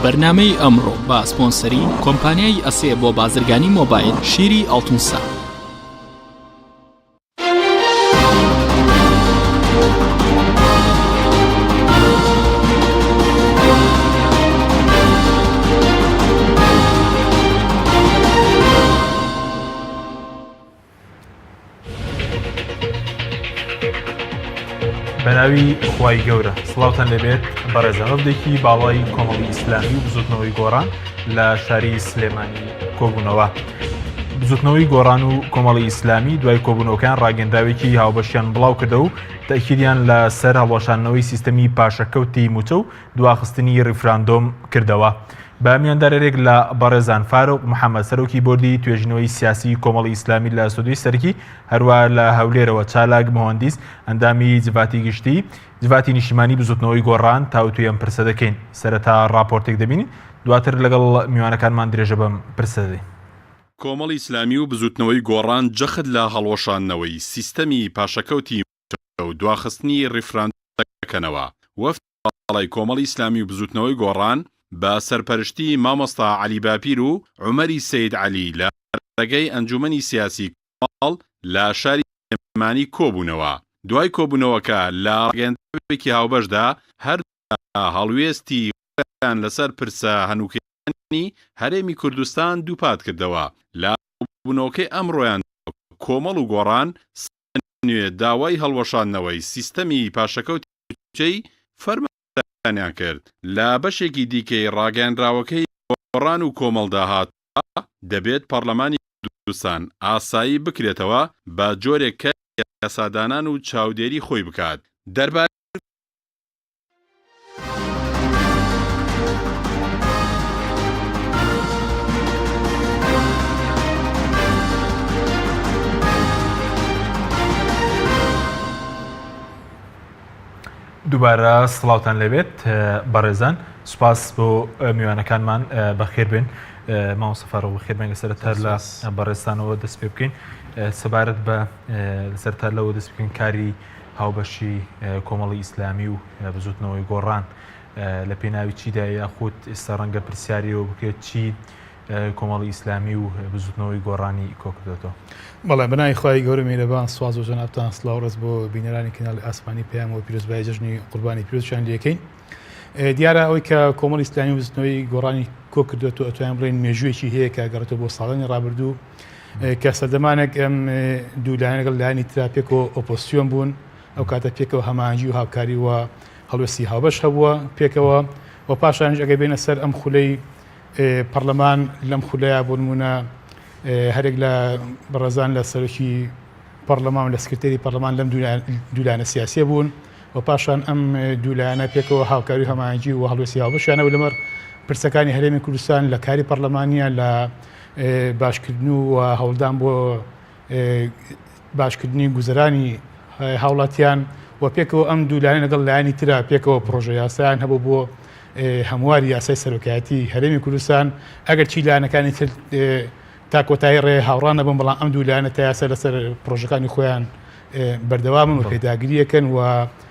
بەرنامەی ئەمڕۆ بە سپۆنسەری کۆمپانیای ئەسێ بۆ بازرگانی مۆبایل شیری ئاڵتونسا. بەناوی خوای گەورە سڵاوتان لێبێت بەڕێزان وەفدێکی باڵای کۆمەڵی ئیسلامی و بزوتنەوەی گۆڕان لە شاری سلێمانی کۆبوونەوە. بزوتنەوەی گۆڕان و کۆمەڵی ئیسلامی دوای کۆبوونەوەکان ڕاگەندراوێکی هاوبەشیان بڵاو کردە و تەکیدیان لە سەر هەڵوەشاندنەوەی سیستەمی پاشەکەوتی موچە و دواخستنی ڕیفراندۆم کردەوە. بە میواندارێک لە بەڕێزان فاروق محەمەد سەرۆکی بۆردی توێژینەوەی سیاسی کۆمەڵی ئیسلامی لە ستۆدیۆی سەرەکی، هەروە لە هەولێرەوە چالاک موهەندیس ئەندامی جڤاتی گشتی جڤاتی نیشتیمانی بزوتنەوەی گۆڕان تاوتوێی ئەم پرسە دەکەین. سەرەتا ڕاپۆرتێک دەبینین دواتر لەگەڵ میوانەکانمان درێژە بەم پرسە دەدەین. کۆمەڵی ئیسلامی و بزوتنەوەی گۆڕان جەخت لە هەڵوەشاندنەوەی سیستەمی پاشەکەوتی موچە و دواخستنی ڕیفراندۆم دەکەنەوە. وەفدی باڵای کۆمەڵی ئیسلامی و بزوتنەوەی گۆڕان بە سەرپەرشتی مامۆستا عەلی باپیر و عومەری سەید عەلی لە ڕێگەی ئەنجومەنی سیاسی کۆمەڵ لە شاری سلێمانی کۆبوونەوە. دوای کۆبوونەوەکە لە ڕاگەیەندراوێکی هاوبەشدا هەردوولا هەڵوێستی خۆیان لەسەر پرسە هەنووکەییەکانی هەرێمی کوردستان دووپاتکردەوە. لە کۆبوونەوەکەی ئەمڕۆیاندا کۆمەڵ و گۆڕان نوێ داوای هەڵوەشاندنەوەی سیستەمی پاشەکەوتی مووچەی فەرمانبەرانیان کرد. لە بەشێکی دیکەی ڕاگەیەنراوەکەی گۆڕان و کۆمەڵدا هاتووە، دەبێت پەڕلەمانی کوردستان ئاسایی بکرێتەوە بە جۆرێک کە یاسادانان و چاودێری خۆی بکات دەربارەی دووبارە سڵاوتان لێبێت بەڕێزان سوپاس بۆ میوانەکانمان بەخێر بێن مامۆستا فاروق بەخێر بێن لەسەر تا لە بەڕێزتانەوە دەست پێ بکەین سەبارەت بە لەسەر تا لەوە دەست بکەین کاری هاوبەشی کۆمەڵی ئیسلامی و بزوتنەوەی گۆڕان لە پێناوی چیدا یاخود ئێستا ڕەنگە پرسیاریەوە بکرێت چی کۆمەڵی ئیسلامی و بزوتنەوەی گۆڕانی کۆکردێتەوە؟ بەڵێ بەناوی خوای گەورە میرەبان سواز بۆ جەنابتان سڵاو ڕێز بۆ بینەرانی کەناڵی ئاسمانی پەیام و پیرۆزبایی جەژنی قوربانی پیرۆزیان لێکەین دیارە ئەوەی کە کۆمەڵی ئیسلامی و بزوتنەوەی گۆڕانی کۆکردوێتەوە ئەتوانین بڵێین مێژوویەکی هەیە کە گەڕێتەوە بۆ ساڵانی ڕابردوو کە سەردەمانێک ئەم دوو لایەن لەگەڵ لایەنی ترا پێکەوە ئۆپۆزسیۆن بوون ئەو کاتە پێکەوە هەماهەنگی و هاوکاری و هەڵوێستی هاوبەش هەبووە پێکەوە و پاشانیش ئەگەر بێنە سەر ئەم خولەی پەرلەمان لەم خولەیە بۆ نمونە هەرێک لە بەڕێزان لە سەرۆکی پەڕلەمان و لە سکرتێری پەڕلەمان لەم دوولایەنە سیاسیە بوون و پاشان ئەم دوولایەنە پێکەوە هاوکاری و هەماهەنگی و هەڵوێستی هاوبەشیانە و لەمەڕ پرسەکانی هەرێمی کوردستان لە کاری پەڕلەمانیە لە باشکردن و هەوڵدان بۆ باشکردنی گوزەرانی هاوڵاتیان و پێکەوە ئەم دوولایەنە لەگەڵ لایەنی ترا پێکەوە پڕۆژە یاسایان هەبوو بۆ هەمواری یاسای سەرۆکایەتی هەرێمی کوردستان ئەگەر چی لایەنەکانی تر تا کۆتایی ڕێ هاوڕا نەبن، بەڵام ئەم دوو لایەنە تا ئێستا لەسەر پڕۆژەکانی خۆیان بەردەوامن و پێداگرییەکەن و.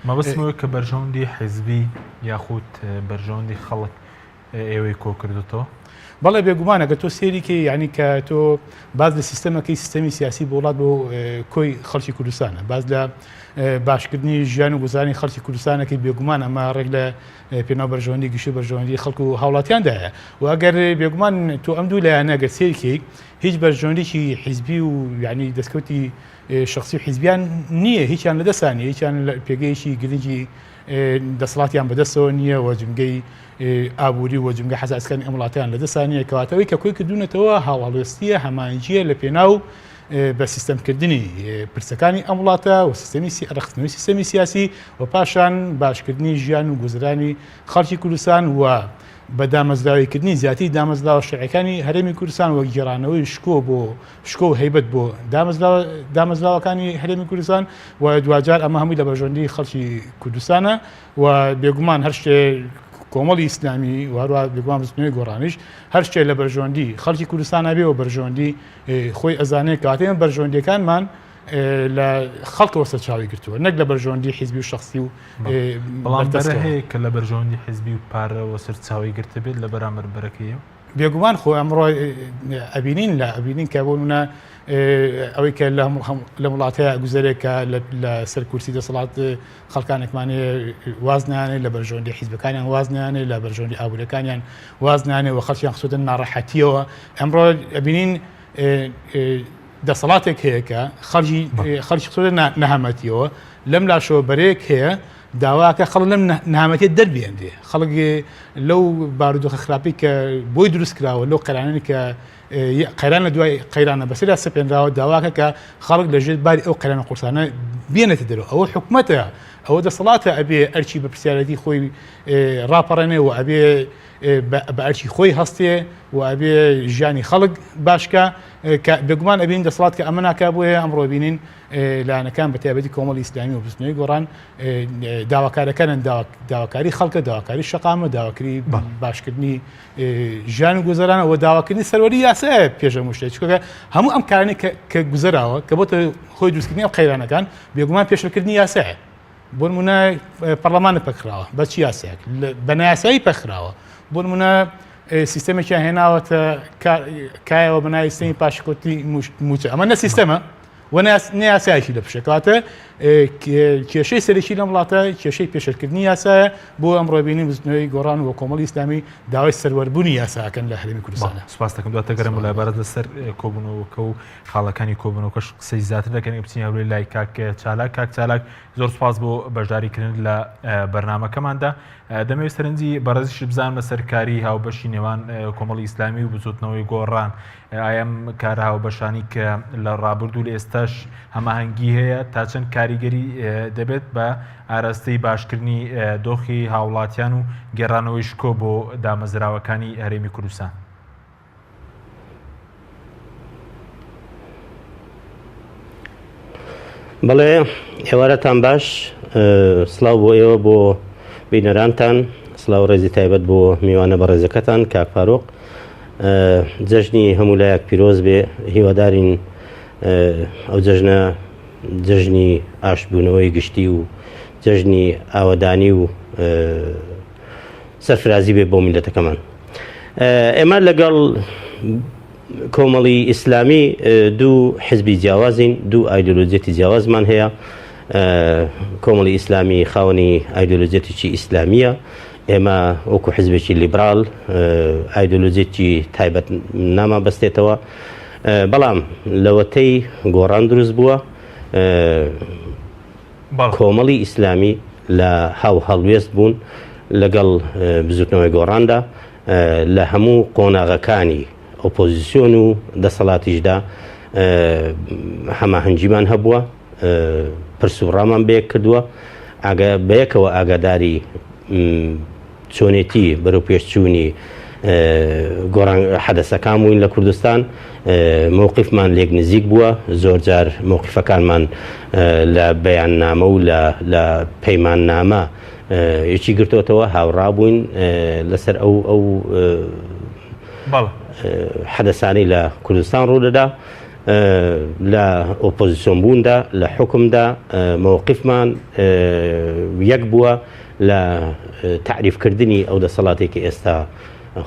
مەبەستم ئەوەیە کە بەرژەوەندی حیزبی یاخود بەرژەوەندی خەڵک ئێوەی کۆکردۆتەوە؟ بەڵێ بێگومان ئەگەر تۆ سەیری کەی یانی کە تۆ باس لە سیستەمەکەی سیستەمی سیاسی بۆ وڵات بۆ کۆی خەڵکی کوردستانە باس لە باشکردنی ژیان و گوزارانی خەڵکی کوردستانەکەی بێگومان ئەمە ڕێک لە پێناو بەرژەوەندی گشتی و بەرژەوەندی خەڵک و هاوڵاتیاندایە و ئەگەر بێگومان تۆ ئەم دوو لایەنە گەر سەیرکەی هیچ بەرژەوەندێکی حیزبی و یعنی دەستکەوتی شخصی و حیزبیان نییە هیچیان لەدەستان نیە هیچیان پێگەیەکی گرنگی دەسەڵاتیان بەدەستەوە نییە و جمگەی ئابووری و جمگە حەساسەکانی ئەم وڵاتیان لەدەستان نییە کەواتەوەی کە کۆی کردوونەتەوە هاوڵوێستیە هەمانجیە لە پێناو بە سیستەمکردنی پرسەکانی ئەم وڵاتە و سیستەمی ڕێکخستنەوەی سیستەمی سیاسی و پاشان باشکردنی ژیان و گوزرانی خەڵکی کوردستان و بە دامەزراوەیکردنی زیاتری دامەزراوە شەرعیەکانی هەرێمی کوردستان و گێڕانەوەی شکۆ بۆ شکۆ و هەیبەت بۆ دامەزراوەکانی هەرێمی کوردستان و دواجار ئەمە هەمووی لە بەرژەوەندی خەڵکی کوردستانە و بێگومان هەر شتێ کۆمەڵی ئیسلامی و هەروە بێگومان بزوتنەوەی گۆڕانیش هەر شتێ لە بەرژەوەندی خەڵکی کوردستانە بێ و بەرژەوەندی خۆی ئەزانێ کەواتە ئێمە بەرژەوەندیەکانمان. لە خەڵکەوە سەرچاوەی گرتووە نەک لە بەرژەوەندی حیزبی و شەخسی و بەڵام بەرە هەیە کە لە بەرژەوەندی حیزبی و پارەوە سەرچاوەی گرتبێت لە بەرامبەر بەرەکەیەوە؟ بێگومان خۆ ئەمڕۆ ئەبینین لە ئەبینین کە بۆ نمونە ئەوەی کە لە وڵاتەیە گوزەرێک کە لە سەر کورسی دەسەڵات خەڵکانێکمان واز نانێ لە بەرژەوەندی حیزبەکانیان واز نانێ لە بەرژەوەندی ئابوورەکانیان واز نانێ و خەڵکیان خستۆتە ناڕەحەتیەوە ئەمڕۆ ئەبینین دەسەڵاتێک هەیە کە خەڵکی خەڵکی خستۆتە نەهامەتیەوە لەم لاشەوە بەرەیەک هەیە داواکە خەڵک لەم نەهامەتیە دەربێنرێ خەڵک لەو بارودۆخە خراپی کە بۆی دروست کراوە لەو قەرانەی کە قەیران لە دوای قەیرانە بەسەریا سەپێنراوە داواکە کە خەڵک لە ژێر باری ئەو قەیرانە قورسانە بێنێتە دەرەوە ئەوە حکومەتە ئەوە دەسەڵاتە ئەبێ ئەرکی بە پرسیارەتی خۆی ڕاپەڕێنێ و ئەبێ بە ئەرکی خۆی هەستێ و ئەبێ ژیانی خەڵک باشکە کە بێگومان ئەبین دەسەڵات کە ئەمە ناکا بۆیە ئەمڕۆ بینین لایەنەکان بە تایبەتی کۆمەڵی ئیسلامی و بزوتنەوەی گۆڕان داواکارەکانن داواکاری خەڵکە داواکاری شەقامە داواکاری باشکردنی ژیان و گوزەرانە و داواکردنی سەروەری یاسایە پێش هەموو شتێک چونکە هەموو ئەم کارانەی کە گوزەراوە کە بۆتە هۆی دروستکردنی ئەو قەیرانەکان بێگومان پێشلکردنی یاسایە بۆ نمونە پەرلەمانە پەکخراوە بە چی یاسایەک بە نایاسایی پەکخراوە بۆ نمونە سیستەمێکیان هێناوەتە کایەوە بە ناوی سیستەمی پاشکۆتی موچە ئەمە نە سیستەمە و نە یاسایەکی لە پشە کەواتە کێشەی سەرەکی لەم وڵاتە کێشەی پێشێلکردنی یاسایە بۆ ئەمڕۆ بینین بزوتنەوەی گۆڕان و کۆمەڵی ئیسلامی داوای سەروەربوونی یاساکەن لە هەرێمی کوردستان. سپاس دەکەم دواتر گەرم لای بەڕێز لەسەر کۆبوونەوەکە و خاڵەکانی کۆبوونەوەکەش قسەی زیاتر دەکەین بچین هەولێر لای کاک چالاک کاک چالاک زۆر سپاس بۆ بەشداریکردن لە بەرنمەکەماندا دەمەوێت سەرنجی بەڕێزیش بزانم لەسەر کاری هاوبەشی نێوان کۆمەڵی ئیسلامی و بزوتنەوەی گۆڕان ئایا ئەم کارە هاوبەشانی کە لە ڕابردوو لە ئێستاش هەماهەنگی هەیە تا چەند کاریگەری دەبێت بە ئاراستەی باشکردنی دۆخی هاوڵاتیان و گێڕانەوەی شکۆ بۆ دامەزراوەکانی هەرێمی کوردستان؟ بەڵێ ئێوارەتان باش سڵاو بۆ ئێوە بۆ بینەرانتان سڵاو ڕێزی تایبەت بۆ میوانە بەڕێزەکەتان کاک فاروق جەژنی هەموو لایەک پیرۆز بێ هیوادارین ئەو جەژنە جەژنی ئاشتبوونەوەی گشتی و جەژنی ئاوەدانی و سەرفرازی بێ بۆ میلەتەکەمان ئێمە لەگەڵ کۆمەڵی ئیسلامی دوو حزبی جیاوازین دوو ئایدۆلۆجیەتی جیاوازمان هەیە کۆمەڵی ئیسلامی خاوەنی ئایدۆلۆجیەتێکی ئیسلامیە ئێمە وەکو حزبێکی لیبرال ئایدۆلۆجیەتی تایبەت نامان بەستێتەوە بەڵام لەوەتەی گۆڕان دروست بووە کۆمەڵی ئیسلامی لە هاو هەڵوێست بوون لەگەڵ بزوتنەوەی گۆڕاندا لە هەموو قۆناغەکانی ئۆپۆزیسیۆن و دەسەڵاتیشدا هەماهەنگیمان هەبووە پرس و ڕامان بەیەک کردووە بەیەکەوە ئاگاداری چۆنێتی بەرەو پێشچوونی گۆڕان حەدەسەکان بووین لە کوردستان مەوقفمان لێک نزیک بووە زۆر جار مەوقفەکانمان لە بەیاننامە و لە پەیماننامە یەکی گرتۆتەوە هاوڕا بووین لەسەر ئەو ئەو حەدەسانەی لە کوردستان ڕوودەدا لە ئۆپۆزیسیۆن بووندا لە حوکمدا مەوقفمان یەک بووە لە تەعریفکردنی ئەو دەسەڵاتێک کە ئێستا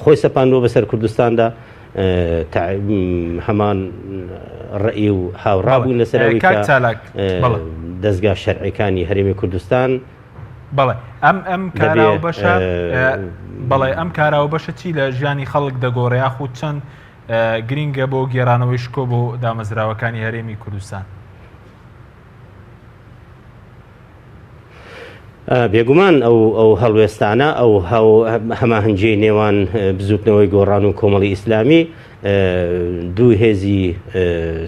خۆی سەپاندووە بەسەر کوردستاندا هەمان ڕئی و هاوڕا بوون لەسەر ئەوەی کە دەزگا شەرعیەکانی هەرێمی کوردستان بەڵێ ئەم ئەم کاراو بەشە بەڵێ ئەم کاراو بەشە چی لە ژیانی خەڵک دەگۆڕێ یاخود چەند گرینگە بۆ گێرانەوەی شکۆ بۆ دامەزراوەکانی هەرێمی کوردستان؟ بێگومان ئەو ئەو هەڵوێستانە ئەو هەماهەنگیەی نێوان بزوتنەوەی گۆڕان و کۆمەڵی ئیسلامی دوو هێزی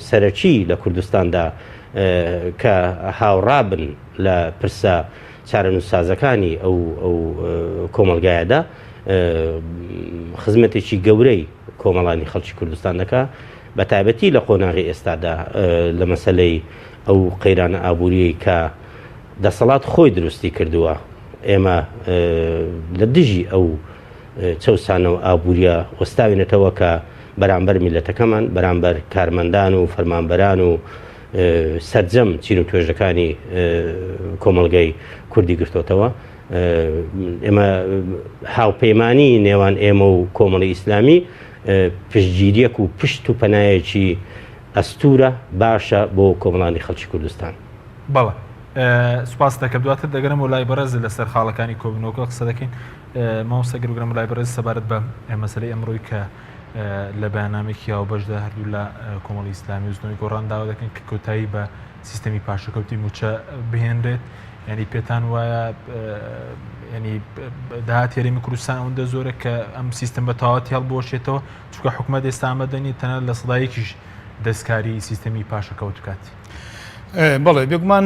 سەرەکی لە کوردستاندا کە هاوڕابن لە پرسە چارەنووسسازەکانی ئەو ئەو کۆمەڵگایەدا خزمەتێکی گەورەی کۆمەڵانی خەڵکی کوردستان دەکا بە تایبەتی لە قۆناغی ئێستادا لە مەسەلەی ئەو قەیرانە ئابووریەی کە دەسەڵات خۆی دروستی کردووە ئێمە لە دژی ئەو چەوسانەوە ئابووریە وەستاوینەتەوە کە بەرامبەر میلەتەکەمان بەرامبەر کارمەندان و فەرمانبەران و سەرجەم چین و توێژەکانی کۆمەڵگەی کوردی گرتۆتەوە. ئێمە هاوپەیمانی نێوان ئێمە و کۆمەڵی ئیسلامی پشتگیریەک و پشت و پەنایەکی ئەستورە باشە بۆ کۆمەڵانی خەڵکی کوردستان. بەڵێ سوپاست دەکەم دواتر دەگەرمەوە لای بەڕێز لەسەر خاڵەکانی کۆبوونەوەکە قسە دەکەین مامۆستا گەر بگەرمەوە لای بەڕێز سەبارەت بە مەسەلەی ئەمڕۆی کە لە بەیاننامەیەکی هاوبەشدا هەردوو لە کۆمەڵی ئیسلامی و زنۆی گۆڕان داوا دەکەن کە کۆتایی بە سیستەمی پاشەکەوتی موچە بهێنرێت ینی پێتان وایە ینی داهات هەرێمی کوردستان ئەوەندە زۆرە کە ئەم سیستم بە تەواوەتی هەڵبوەشێتەوە چونکە حکومەت ئێستا ئامادە نییە تەنانەت لە سەدایەکیش دەستکاری سیستەمی پاشەکەوت بکات. بەڵێ بێگومان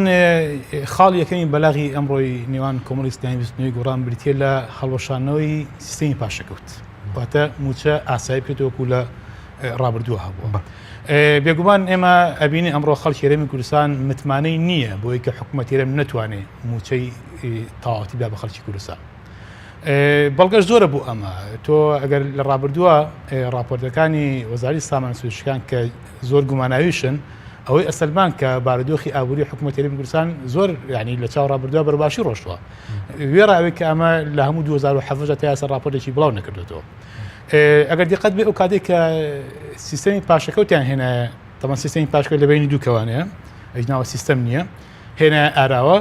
خاڵی یەکەمی بەلاغی ئەمڕۆی نێوان کۆمەڵی ئیسلامی بزوتنەوەی گۆڕان بریتە لە هەڵوەشانەوەی سیستەمی پاشەکەوت واتە موچە ئاسایی بکرێتەوە وەکو لە ڕابردووە هەبووە. بێگومان ئێمە ئەبینی ئەمڕۆ خەڵکی هەرێمی کوردستان متمانەی نییە بۆی کە حکوومەت هەرێم نەتوانێت موچەی تەواوەتی با بە خەڵکی کوردستان. بەڵگەش زۆرە بۆ ئەمە تۆ ئەگەر لە ڕابردووە راپۆرتەکانی وەزاری سامان سروشتەکان کە زۆر گوماناویشن ئەوەی ئەسەلمان کە بارودۆخی ئابووری حکوومەت هەرێمی کوردستان زۆر ینی لە چاو ڕابردووە بەرباشی ڕۆشتووە وێڕا ئەوەی کە ئەمە لە هەموو 2017 تا ئێستا راپۆرتێکی بڵاو نەکردوێتەوە ئەگەر دیقەت بێ ئەو کاتێک کە سیستەمی پاشەکەوتیان هێنایە تەمان سیستەمی پاشکە لە بینی دوو کەوانەیە ئەجناوە سیستەم نییە هێنایە ئاراوە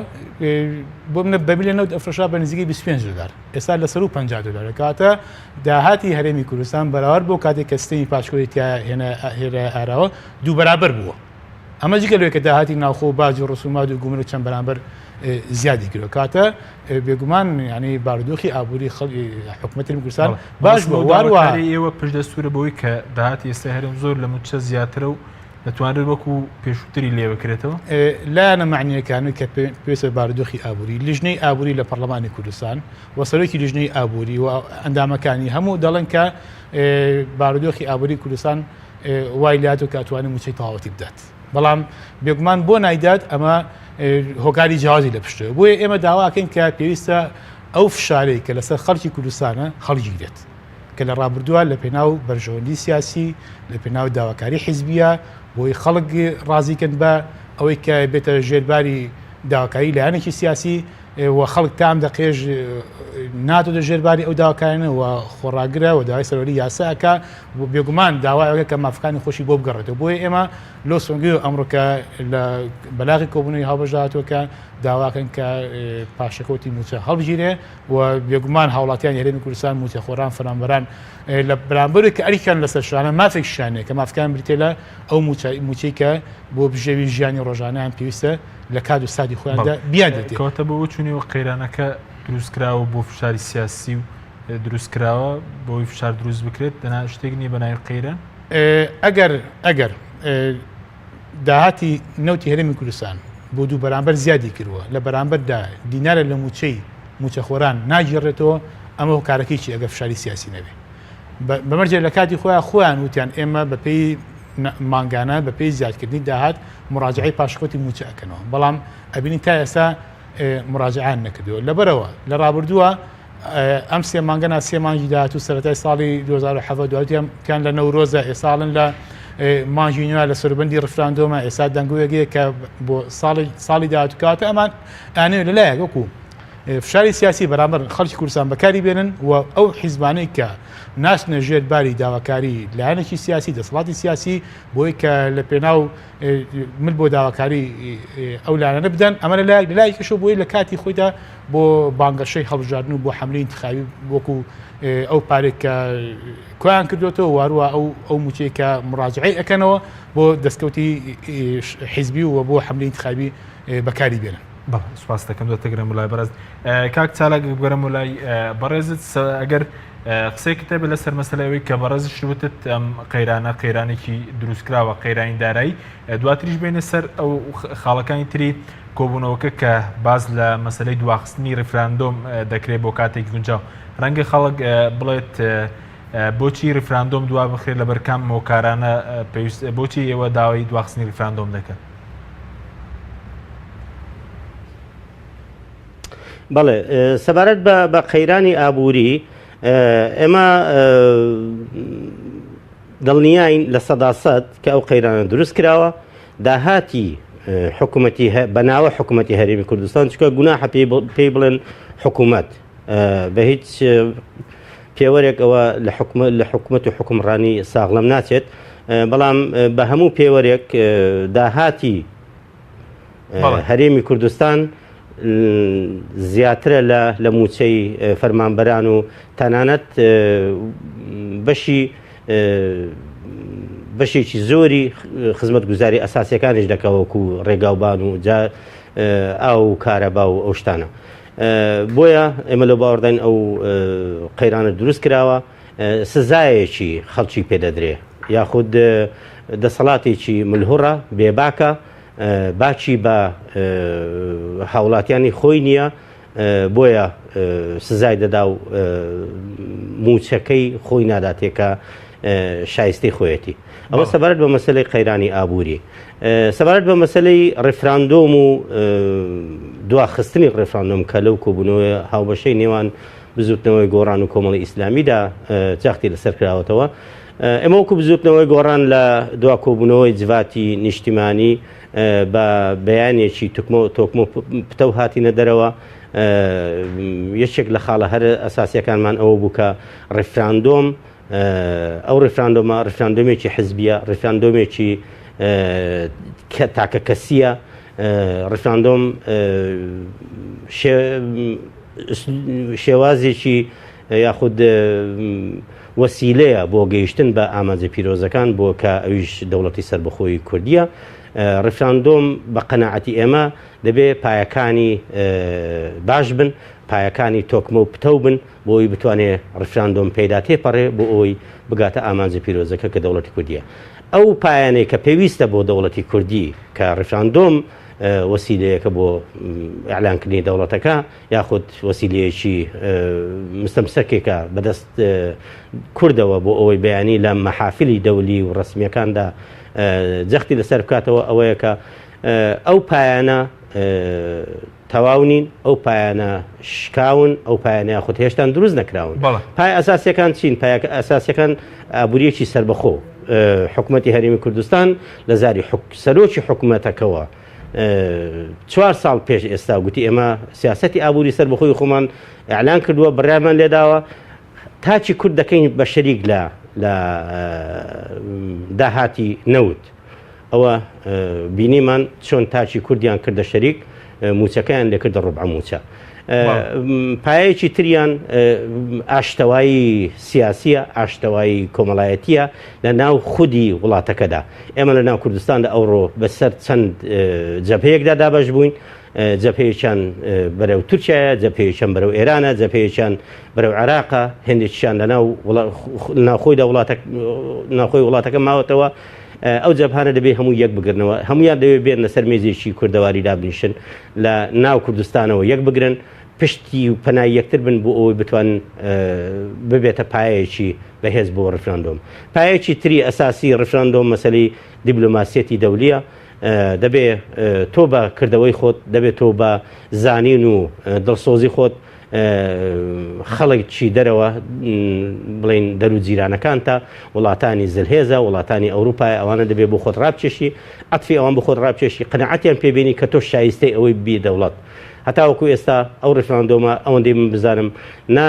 بۆ منە بەمیلە نەوت ئەفرۆشا بە نزیکەی 25 دلار ئێستا لە سەرو 50 دلار کاتە داهاتی هەرێمی کوردستان بەراورد بۆ کاتێک کە سیستەمی پاشکۆی تیا هێنا هێنایە ئاراوە دوو بەرابەر بووە ئەمە جگە لەوەی کە داهاتی ناوخۆ و باج و ڕسومات و گومرگ چەند بەرامبەر زیادی کردوە کاتە بێگومان ینی بارودۆخی ئابووری حکوومەتی کوردستان باش بووە واروە ئێوە پشدەستورە بەوەی کە داهاتی ئێستا هەرێم زۆر لە موچە زیاترە و دەتوانرێت وەکو پێشووتری لێ بکرێتەوە؟ لایەنە مەعنییەکان کە پێویستە بە بارودۆخی ئابووری، لیژنەی ئابووری لە پەڕلەمانی کوردستان و سەرۆکی لیژنەی ئابووری و ئەندامەکانی هەموو دەڵێن کە بارودۆخی ئابووری کوردستان وای لاتوە کە ئەتوانێت مووچەی تەواوەتی بدات. بەڵام بێگومان بۆ نایدات ئەمە هۆکاری جیاوازی لە پشتەوە. بۆیە ئێمە داواکەین کە پێویستە ئەو فشارەی کە لەسەر خەڵکی کوردستانە هەڵگیرێت. کە لە ڕابردووە لە پێناو بەرژەوەندی سیاسی، لە پێناو داواکاری حیزبییە، بۆی خەڵک ڕازی کەن بە ئەوەی کە بێتە ژێر باری داواکاری لایەنێکی سیاسی و خەڵک تا ئەم دەقەیەش ناتۆتە ژێر باری ئەو داواکارانە و خۆڕاگرە و داوای سەروەری یاسا ئەکا و بێگومان داوای ئەوەیە کە مافەکانی خۆشی بۆ بگەڕێتەوە. بۆیە ئێمە لەو سۆنگەیەوە ئەمڕۆ کە لە بەلاغی کۆبوونەوەی هاوبەشدا هاتووە کە داواکەن کە پاشەکەوتی مووچە هەڵبگیرێ و بێگومان هاوڵاتیانی هەرێمی کوردستان مووچەخۆران فەرمانبەران لە بەرامبەر کە ئەرکیان لەسەر شانە مافێکیشیان هەیە کە مافەکان بریتیە لە ئەو مووچەی کە بۆ بژێوی ژیانی ڕۆژانەیان پێویستە لە کات و ساتی خۆیاندا بیاندرێت. کەواتە بۆ چوونی و قەیرانەکە دروست کراوە بۆ فشاری سیاسی و دروست کراوە بۆی فشار دروست بکرێت دەنا شتێک نییە بە ناوی قەیران؟ ئەگەر ئەگەر داهاتی نەوتی هەرێمی کوردستان بۆ دوو بەرامبەر زیادی کردووە، لە بەرامبەردا دینارە لە مووچەی مووچەخۆران ناگێڕێتەوە، ئەمە هۆکارەکەی چییە ئەگەر فشاری سیاسی نەبێ؟ بە مەرجێک لە کاتی خۆیان خۆیان وتیان ئێمە بەپێی مانگانە بەپێی زیادکردنی داهات مراجعەی پاشەکەوتی مووچە ئەکەنەوە، بەڵام ئەبینین تا ئێستا مراجعەیان نەکردووە. لەبەرئەوە لە ڕابردووە ئەم سێ مانگە نا سێ مانگی داهاتوو سەرەتای ساڵی 2017 دواتیان تیان لە نەورۆزە ئێساڵن لە مانگی نوێ لە سەربەندی ڕفراندۆمە ئێستا دەنگۆیەگەیە کە بۆ ساڵی ساڵی داهاتوو کاتە ئەمان ئەنێ لەلایەک وەکو فشاری سیاسی بەرامبەر خەڵکی کوردستان بەکاری بێنن و ئەو حیزبانەی کە ناچنە ژێر باری داواکاری لایەنێکی سیاسی دەسەڵاتی سیاسی بۆی کە لە پێناو مل بۆ داواکاری ئەو لایەنە بدەن ئەمە لە لایەک لەلایەکیشەوە بۆی لە کاتی خۆیدا بۆ بانگەشەی هەڵبژاردن و بۆ حەملەی ئینتخابی وەکو ئەو پارێک کە کۆیان کردوێتەوە واروە ئەو ئەو موچەی کە مراجعەی ئەکەنەوە بۆ دەستکەوتی حیزبی و بۆ حەملەی ئینتخابی بەکاری بێنن. بەڵێ سوپاس دەکەم دەتگرم لای بەڕێز کاک چالاک بگەرم و لای بەڕێزت ئەگەر قسەیەکت هەبێت لەسەر مەسەلەی ئەوەی کە بەڕێزیشت وتت ئەم قەیرانە قەیرانێکی دروستکراوە قەیرانی دارایی دواتریش بێنە سەر ئەو خاڵەکانی تری کۆبوونەوەکە کە باس لە مەسلەی دواخستنی ریفراندۆم دەکرێت بۆ کاتێکی گونجاو ڕەنگە خەڵک بڵێت بۆچی ریفراندۆم دوا بخرێت لەبەر کام هۆکارانە پێویست بۆچی ئێوە داوای دواخستنی ریفراندۆم دەکەن؟ بەڵێ سەبارەت بە بە قەیرانی ئابووری ئێمە دڵنیاین 100% کە ئەو قەیرانە دروست کراوە. داهاتی حکوومەتی بەناوە حکوومەتی هەرێمی کوردستان چکە گوناحە پێی بڵێن حکوومەت بە هیچ پێوەرێک ئەوە لە حکومە لە حکومەت و حکومڕانی ساغڵەم ناچێت بەڵام بە هەموو پێوەرێک داهاتی هەرێمی کوردستان زیاترە لە لە موچەی فەرمانبەران و تەنانەت بەشی بەشێکی زۆری خزمەتگوزاری ئەساسیەکانیش دەکا وەکو ڕێگاوبان و جا ئاو و کارەبا و ئەو شتانە. بۆیە ئێمە لەو باوەڕداین ئەو قەیرانە دروست کراوە سزایەکی خەڵکی پێدەدرێ یاخود دەسەڵاتێکی ملهوڕە بێباکە باکی بە هاوڵاتیانی خۆی نییە بۆیە سزای دەدا و موچەکەی خۆی ناداتێ کە شایستەی خۆیەتی. ئەوە سەبارەت بە مەسەلەی قەیرانی ئابووری. سەبارەت بە مەسەلەی ڕیفراندۆم و دواخستنی ڕیفراندۆم کە لەو کۆبوونەوەی هاوبەشەی نێوان بزوتنەوەی گۆڕان و کۆمەڵی ئیسلامیدا جەختی لەسەر کراوەتەوە. ئێمە وەکو بزوتنەوەی گۆڕان لە دوا کۆبوونەوەی جڤاتی نیشتیمانی بە بەیانێکی تکمە تۆکمە پتەو هاتینە دەرەوە. یەکێک لە خاڵە هەرە ئەساسیەکانمان ئەوە بوو کە ڕیفراندۆم ئەو ڕیفراندۆمە ڕیفراندۆمێکی حزبیە، ڕیفراندۆمێکی تاکە کەسیە، ڕیفراندۆم شێوازێکی یاخود وەسیلەیە بۆ گەیشتن بە ئامانجە پیرۆزەکان بۆ کە ئەویش دەوڵەتی سەربەخۆی کوردیە. ڕیفراندۆم بە قەناعەتی ئێمە دەبێ پایەکانی باش بن، پایەکانی تۆکمە و پتەو بن، بۆ ئەوەی بتوانێ ڕیفراندۆم پێیدا تێپەڕێ بۆ ئەوەی بگاتە ئامانجە پیرۆزەکە کە دەوڵەتی کوردیە. ئەو پایانەی کە پێویستە بۆ دەوڵەتی کوردی کە ڕیفراندۆم وەسیلەیەکە بۆ ئیعلانکردنی دەوڵەتەکە یاخود وەسیلەیەکی مستەمسەکێکە بەدەست کوردەوە بۆ ئەوەی بەیانی لە مەحافلی دەولی و ڕەسمیەکاندا جەختی لەسەر بکاتەوە ئەوەیە کە ئەو پایانە تەواو نین، ئەو پایانە شکاون، ئەو پایانە یاخود هێشتان دروست نەکراون. پایە ئەساسیەکان چین؟ پایە ئەساسیەکان ئابووریەکی سەربەخۆ، حکومەتی هەرێمی کوردستان لە زاری سەرۆکی حکومەتەکەوە چوار ساڵ پێش ئێستا گوتی ئێمە سیاسەتی ئابووری سەربەخۆی خۆمان ئیعلان کردووە، بڕیارمان لێداوە تاکی کورد دەکەین بە شەریک لە لە داهاتی نەوت. ئەوە بینیمان چۆن تاکی کوردیان کردە شەریک موچەکەیان لێکردە ڕوبعە موچە. پایەکی تریان ئاشتەوایی سیاسیە ئاشتەوایی کۆمەڵایەتیە لە ناو خودی وڵاتەکەدا ئێمە لە ناو کوردستاندا ئەوڕۆ بەسەر چەند جەبهەیەکدا دابەش بووین جەبهەیەکیان بەرەو تورکیایە، جەبهەیەکیان بەرەو ئێرانە، جەبهەیەکیان بەرەو عێراقە، هێندێکیشیان لە ناو ناوخۆیدا وڵاتە ناوخۆی وڵاتەکە ماوەتەوە. ئەو جەبهانە دەبێ هەموو یەک بگرنەوە، هەمویان دەبێ بێن لەسەر مێزێکی کوردەواری دابنیشن، لە ناو کوردستانەوە یەک بگرن، پشتی و پەنای یەکتر بن بۆ ئەوەی بتوان ببێتە پایەیەکی بەهێز بۆ ڕیفراندۆم. پایەکی تری ئەساسی ڕیفراندۆم مەسەلەی دیبلۆماسیەتی دەولیە. دەبێ تۆ بە کردەوەی خۆت، دەبێ تۆ بە زانین و دڵسۆزی خۆت خەڵکی دەرەوە بڵین دەرو جیرانەکانتە، وڵاتانی زلهێزە، وڵاتانی ئەوروپایە، ئەوانە دەبێ بۆ خۆت ڕابکێشی، عەتفی ئەوان بۆ خۆت ڕابکێشی، قەناعەتیان پێ بێنی کە تۆ شایستەی ئەوەی ببی دەوڵەت. هەتاوەکو ئێستا ئەو ڕیفراندۆمە ئەوەندەی من بزانم نە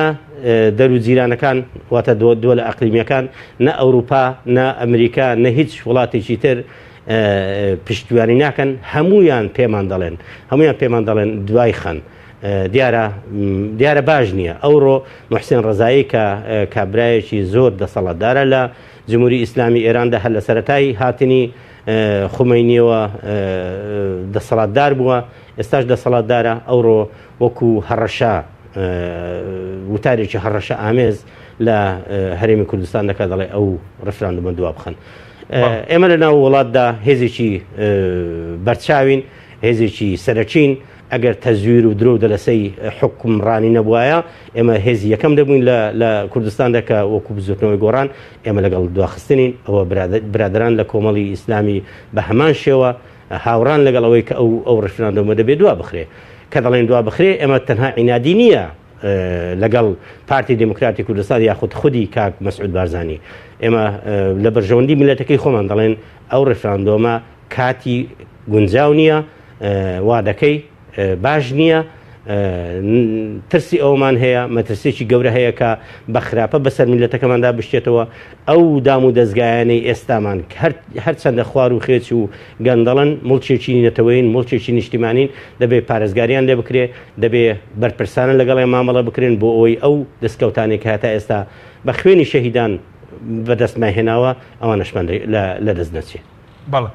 دەرو جیرانەکان واتە دووەلە ئەقلیمیەکان، نە ئەوروپا، نە ئەمریکا، نە هیچ وڵاتێکی تر پشتیوانی ناکەن هەمویان پێمان دەڵێن هەمویان پێمان دەڵێن دوای خەن دیارە دیارە باش نییە ئەوڕۆ محسێن ڕزایی کە کابرایەکی زۆر دەسەڵاتدارە لە جمهوری ئیسلامی ئێراندا هەر لە سەتای هاتنی خومەینیەوە دەسەڵاتدار بووە ئێستاش دەسەڵاتدارە ئەوڕۆ وەکو هەڕەشە وتارێکی هەڕەشە ئامێز لە هەرێمی کوردستان دەکات دەڵێ ئەو ڕفراندومە دوا بخەن ئێمە لە ناو وڵاتدا هێزێکی بەرچاوین، هێزێکی سەرەکین، ئەگەر تەزویر و درۆ و دەلەسەی حوکمڕانی نەبوایە، ئێمە هێزی یەکەم دەبووین لە کوردستاندا کە وەکو بزووتنەوەی گۆڕان ئێمە لەگەڵ دواخستنین، ئەوە برادەران لە کۆمەڵی ئیسلامی بە هەمان شێوە هاوڕان لەگەڵ ئەوەی کە ئەو ڕیفراندۆمە دەبێ دوا بخرێ. کە دەڵێین دوا بخرێ ئێمە تەنها عینادی نییە، لەگەڵ پارتی دێموکراتی کوردستان یاخود خودی کاک مەسعود بارزانی. ئێمە لە بەرژەوەندی میللەتەکەی خۆمان دەڵێن ئەو ڕیفراندۆمە کاتی گونجاو نییە، وادەکەی باش نییە، ترسی ئەوەمان هەیە، مەترسیەکی گەورە هەیە کە بە خراپە بەسەر میللەتەکەماندا بشتێتەوە، ئەو دام و دەزگایانەی ئێستامان هەرچەندە خوار و خێچ و گەندەڵن، موڵکێکی نەتەوەیین، موڵکێکی نیشتیمانین، دەبێ پارێزگاریان لێ بکرێ، دەبێ بەرپرسانە لەگەڵیان مامەڵە بکرێن بۆ ئەوەی ئەو دەستکەوتانەی کە هەتا ئێستا بە خوێنی شەهیدان بەدەستمان هێناوە، ئەوانەشمان لەدەست نەچێ. بەڵێ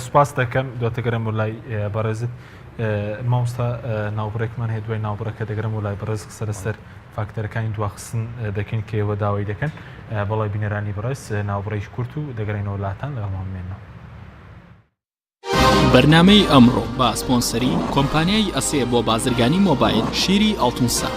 سوپاست دەکەم دواتر گەرم بۆ لای بەڕێزت مامۆستا ناوبڕێکمان هەیە دوای ناوبڕەکە دەگەرم بۆ لای بەڕێز قسە لەسەر فاکتەرەکانی دواخستن دەکەین کە ئێوە داوای دەکەن بەڵێ بینەرانی بەڕێز ناوبڕێکی کورت و دەگەڕێینەوە لاتان لەگەڵمان بمێنەوە. بەرنامەی ئەمڕۆ بە سپۆنسەری کۆمپانیای ئەسێ بۆ بازرگانی مۆبایل شیری ئاڵتونسا.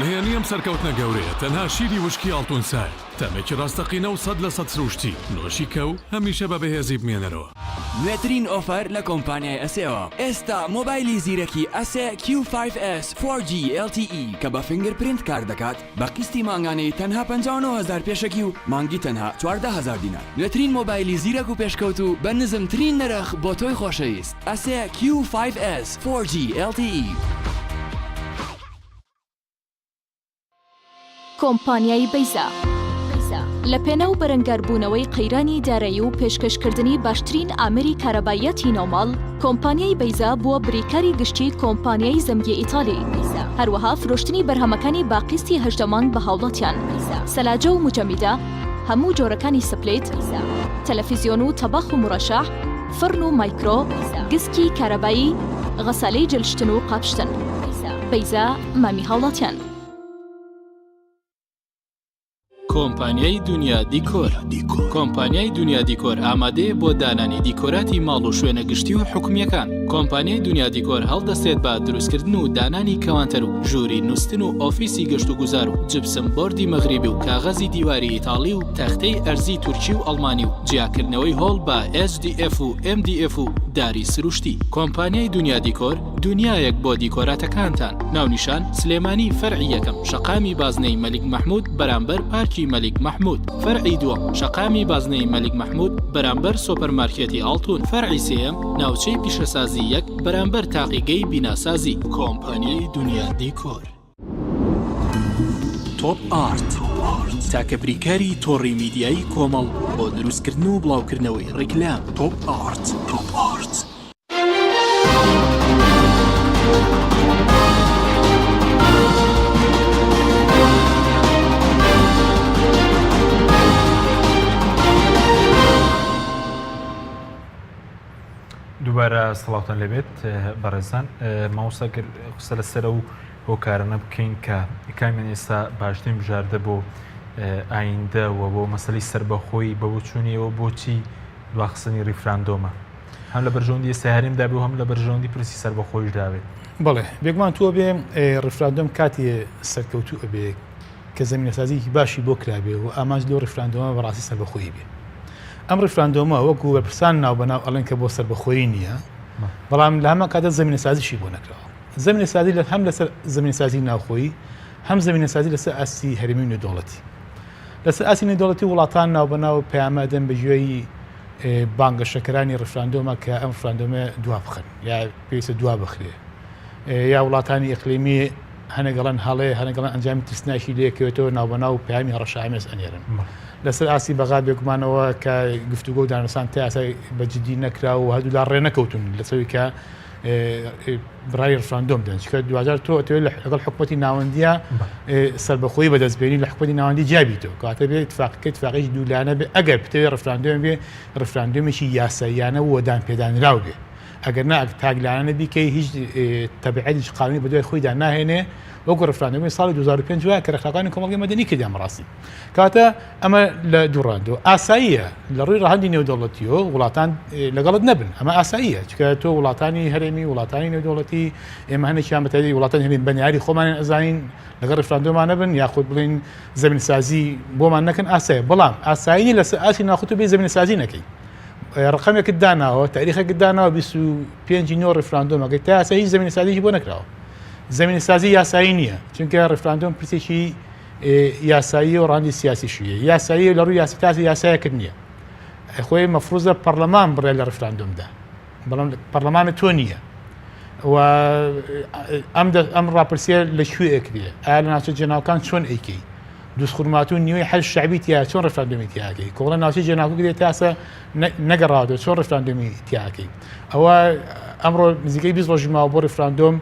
نهێنی ئەم سەرکەوتنە گەورەیە تەنها شیری وشکی ئاڵتون سایە، تامێکی ڕاستەقینە و 100% سروشتی، نۆشی کە و هەمیشە بە بەهێزی بمێنەرەوە. نوێترین ئۆفەر لە کۆمپانیای ئەسێوە، ئێستا مۆبایلی زیرەکی ئەسێ کیو فایڤ ئێس فۆر جی ئێڵ تی ئی کە بە fingerprint کار دەکات بە قیستی مانگانەی تەنها 59 هەزار پێشەکی و مانگی تەنها 14 هەزار دینار. نوێترین مۆبایلی زیرەک و پێشکەوتوو بە نزمترین نرخ بۆ تۆی خۆشەویست ئەسێ کیو فایڤ ئێس فۆر جی ئێڵ تی ئی. کۆمپانیای بەیزا لە پێناو بەرەنگاربوونەوەی قەیرانی دارایی و پێشکەشکردنی باشترین ئامێری کارەباییاتی ناوماڵ، کۆمپانیای بەیزا بووە بریکاری گشتی کۆمپانیای زەمگی ئیتالی. هەروەها فرۆشتنی بەرهەمەکانی بە قیستی 18 مانگ بە هاوڵاتیان. سەلاجە و موجەمیدە، هەموو جۆرەکانی split، تەلەفیزیۆن و تەباخ و مورەشەح، فڕن و مایکرۆ، گسکی کارەبایی، غەسالەی جلشتن و قاپشتن. بەیزا مامی هاوڵاتیان. کۆمپانیای دونیا دیکۆر کۆمپانیای دونیا دیکۆر ئامادەیە بۆ دانانی دیکۆراتی ماڵ و شوێنە گشتی و حکومییەکان. کۆمپانیای دونیا دیکۆر هەڵدەستێت بە دروستکردن و دانانی کەوانتەر و ژووری نوستن و ئۆفیسی گەشتوگوزار و جپسم بۆردی مەغریبی و کاغەزی دیواری ئیتاڵی و تەختەی ئەرزی تورکی و ئەڵمانی و جیاکردنەوەی هۆڵ بە HDF و MDF و داری سروشتی. کۆمپانیای دونیا دیکۆر دونیایەک بۆ دیکۆراتەکانتان. ناونیشان، سلێمانی فەرعی یەکەم شەقامی بازنەی مەلیک مەحمود بەرامبەر پارکی مەلیک مەحمود فەرعی دووەم شەقامی بازنەی مەلیک مەحمود بەرامبەر سۆپەرمارکێتی ئاڵتون فەرعی سێیەم ناوچەی پیشەسازی یەک بەرامبەر تاقیگەی بیناسازی. کۆمپانیای دونیا دیکۆر. تۆپ ئارت تاکە بریکاری تۆڕی میدیایی کۆمەڵ بۆ دروستکردن و بڵاوکردنەوەی ڕیکلام. تۆپ ئارت. تۆپ ئارت. دووبارە سڵاوتان لێبێت بەڕێزان مامۆستا گەر قسە لەسەر ئەو هۆکارانە بکەین کە کامیان ئێستا باشترین بژاردە بۆ ئایندە و بۆ مەسەلەی سەربەخۆیی بە بۆچوونیەوە بۆچی دواخستنی ڕیفراندۆمە هەم لە بەرژەوەندی ئێستا هەرێمدا بێ و هەم لە بەرژەوەندی پرسی سەربەخۆیشدا بێت. بەڵێ بێگومان تۆ بێ ڕیفراندۆم کاتێ سەرکەوتوو ئەبێ کە زەمینەسازییەکی باشی بۆ کرابێ و ئامانج لەو ڕیفراندۆمە بەڕاستی سەربەخۆیی بێ. ئەم ڕیفراندۆمە وەکو بەرپرسان ناوبەناو ئەڵێن کە بۆ سەربەخۆیی نییە، بەڵام لە هەمان کاتدا زەمینەسازیشی بۆ نەکراوە. زەمینەسازی لە هەم لەسەر زەمینەسازی ناوخۆیی، هەم زەمینەسازی لەسەر ئاستی هەرێمی و نێودەوڵەتی. لەسەر ئاستی نێودەوڵەتی وڵاتان ناوبەناو پەیامە ئەدەن بە گوێی بانگەشەکەرانی ڕیفراندۆمە کە ئەم ڕیفراندۆمە دوا بخەن یا پێویستە دوا بخرێ. یا وڵاتانی ئیقلیمی هەنێک ئەڵێن هەڵەیە، هەنێک ئەڵێن ئەنجامی ترسناکی لێکەوێتەوە، ناوبەناو پەیامی هەڕەشەئامێز ئەنێرن. لەسەر ئاستی بەغا بێگومانەوە کە گفتوگۆ و دانوستان تا ئێستا بە جدی نەکرا و هەردوولا ڕێنەکەوتون لەسەروی کە بڕیاری ڕفراندۆم بدەن، چونکە دواجار تۆ ئەتەوێت لەگەڵ حکوومەتی ناوەندیە سەربەخۆیی بەدەست بێنی لە حکوومەتی ناوەندی جیابیتەوە، کەواتە بێ اتفاقەکە اتفاقێکی دوولایەنە بێ، ئەگەر بتەوێت ڕفراندۆم بێ ڕفراندۆمێکی یاساییانە و دانپێدانراو بێ. ئەگەر نا تاکلایەنە بیکەی هیچ تەبعیەتێکی قانونی بەدوای خۆیدا ناهێنێ وەکو ڕفراندۆمی ساڵی 2005 وایە کە ڕێکخراوەکانی کۆمەڵگەی مەدەنی کردیان بەڕاستی کەواتە ئەمە لە دووڕاندۆ ئاساییە لە ڕووی ڕەهەندی نێودەوڵەتیەوە وڵاتان لەگەڵت نەبن ئەمە ئاساییە چکە تۆ وڵاتانی هەرێمی وڵاتانی نێودەوڵەتی ئێمە هەنێکیان بەتایبەتی وڵاتانی هەرێم بەنیاری خۆمانیان ئەزانین لەگەڵ ڕفراندۆمان نەبن یاخود بڵین زەمینسازی بۆمان نەکەن ئاسایە بەڵام ئاسایی لەسەر ئاستی ناخۆ تۆ بێ زەمینەسازی نەکەی ڕقەمێکت داناوە تاریخێکت داناوە 25 نۆ ڕفراندۆمەکەی تا ئاسا هیچ زەمینەسازیی بۆ نەکراوە زەمینەسازی یاسایی نییە چونکە ڕفراندۆم پرسێکی یاسایی و ڕەهەندی سیاسیشیە یاسایی لە ڕووی یاسی تازە یاسایەکت نییە خۆی مەفروزە پەرلەمان بڕێ لە ڕفراندۆمدا بەڵام پەرلەمانە تۆ نییە و ئەم ئەم ڕاپرسیە لە کوێ ئەکرێ ئایا لە ناوچە جێناوکان چۆن ئەیکەی دووزخورماتوو نیوەی حەشد شەعبی تیا چۆن ڕفراندۆمی تیاکەی کۆڵە ناوچەی جێناکۆک دێت تاسە نەگەڕاوەتەوە چۆن ڕفراندۆمی تیاکەی ئەوە ئەمڕۆ نزیکەی 20 ڕۆژی ماوە بۆ ڕفراندۆم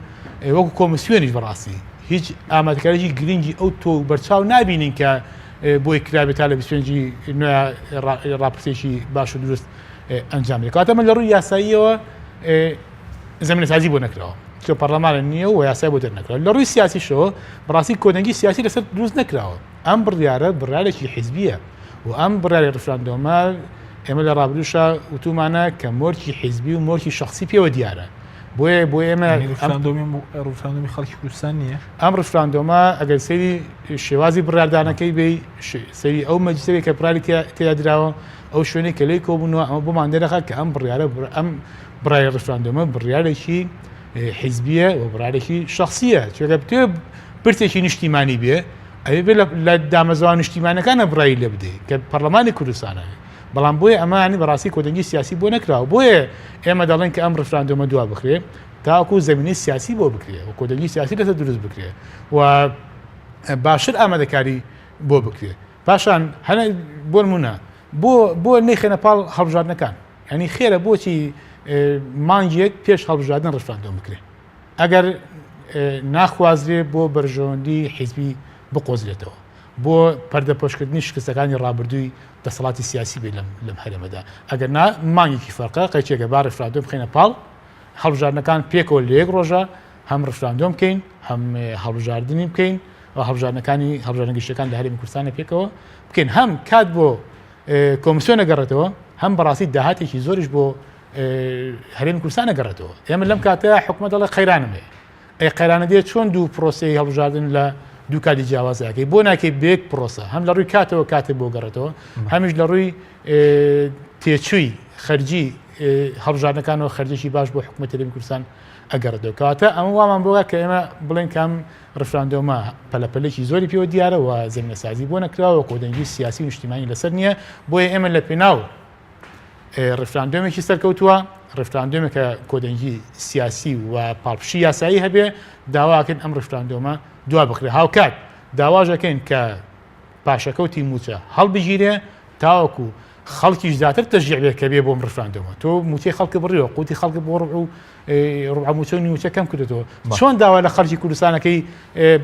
وەکو کۆمیسیۆنیش بەڕاستی هیچ ئامادەکاریی گرنگی ئەو تۆ بەرچاو نابینین کە بۆی کرابێت تا لە 25 نوێ ڕاپرسێکی باش و دروست ئەنجام بدرێت کەواتە من لە ڕووی یاساییەوە زەمینەسازی بۆ نەکراوە چۆ پەرلەمانە نییە و یاسای بۆ دەرنەکراوە لە ڕووی سیاسیشەوە بەڕاستی کۆدەنگی سیاسی لەسەر دروست نەکراوە ئەم بڕیارە بڕیارێکی حیزبیە و ئەم بڕیاری ڕفراندۆمە ئێمە لە ڕابردووشا وتومانە کە مۆرکی حیزبی و مۆرکی شخصی پێوە دیارە بۆیە بۆ ئێمە ڕفراندۆمی خەڵکی کوردستان نییە ئەم ڕفراندۆمە ئەگەر سەیری شێوازی بڕاردانەکەی بێ سەیری ئەو مەجلیسەی کە بڕیاری تێدا دراوە ئەو شوێنەی کە لێی کۆبوونەوە ئەمە بۆمان دەرەخات کە ئەم بڕیارە ئەم بڕیاری ڕفراندۆمە بڕیارێکی حیزبیە و بڕارێکی شخصیە چێگە بتێ پرسێکی نیشتیمانی بێ ئەوێ بێ لە دامەزراوە نیشتیمانەکانە بڕای لێ بدەیت کە پەرلەمانی کوردستانە بەڵام بۆیە ئەمانی بەڕاستی کۆدەنگی سیاسی بۆ نەکراوە بۆیە ئێمە دەڵێن کە ئەم ڕفراندۆمە دوا بخرێ تاکو زمینی سیاسی بۆ بکرێ و کۆدەنگی سیاسی لەسەر دروست بکرێ و باشتر ئامادەکاری بۆ بکرێ پاشان هەنە بۆ نمونە بۆ بۆ نەیخەنە پاڵ هەڵبژاردنەکان یعنی خێرە بۆچی مانگێک پێش هەڵبژاردن ڕفراندۆم بکرێ ئەگەر ناخوازرێ بۆ بەرژەوەندی حیزبی بقۆزرێتەوە بۆ پەردەپۆشکردنی شکستەکانی ڕابردووی دەسەڵاتی سیاسی بێ لەم لەم هەرێمەدا ئەگەر نا مانگێکی فەرقە قەیچێکە با ڕفراندۆم بخەینە پاڵ هەڵبژاردنەکان پێکەوە لە یەک ڕۆژە هەم ڕفراندۆم بکەین هەم هەڵبژاردنی بکەین و هەڵبژاردنەکانی هەڵبژاردنە گشتیەکان لە هەرێمی کوردستانە پێکەوە بکەین هەم کات بۆ کۆمیسیۆن ئەگەڕێتەوە هەم بەڕاستی داهاتێکی زۆریش بۆ هەرێمی کوردستان ئەگەڕێتەوە ئێمە لەم کاتە حکومەت دەڵێ قەیرانم هەیە ئەی قەیرانە دێ چۆن دوو پرۆسەی هەڵبژاردن لە دوو کاتی جیاوازەکەی بۆ ناکەی بێک پرۆسە هەم لە ڕووی کاتەوە کاتێک بۆ گەڕێتەوە هەمیش لە ڕووی تێچووی خەرجی هەڵبژاردنەکانەوە خەرجێکی باش بۆ حکوومەت هەرێمی کوردستان ئەگەڕێتەوە کەواتە ئەمە وامان بۆگا کە ئێمە بڵێن کام ڕفراندۆمە پەلەپەلێکی زۆری پێوە دیارە و زەمینەسازی بۆ نەکراوە کۆدەنگی سیاسی و نیشتیمانی لەسەر نییە بۆیە ئێمە لە پێناو ڕفراندۆمێکی سەرکەوتووە ڕفراندۆمێکە کۆدەنگی سیاسی و پاڵپشتی یاسایی هەبێ داواکەین ئەم ڕفراندۆمە دوا بخرێ هاوکات داواژەکەین کە پاشەکەوتی مووچە هەڵبگیرێ تاوەکو خەڵکیش زیاتر تەشجیع بێت کە بێ بۆم ڕفراندۆمە تۆ مووچەی خەڵکە بڕیوە قوتی خەڵکە بۆ ڕبع و ڕبع مووچە و نیوچە کەم کردێتەوە چۆن داوا لە خەڵکی کوردستانەکەی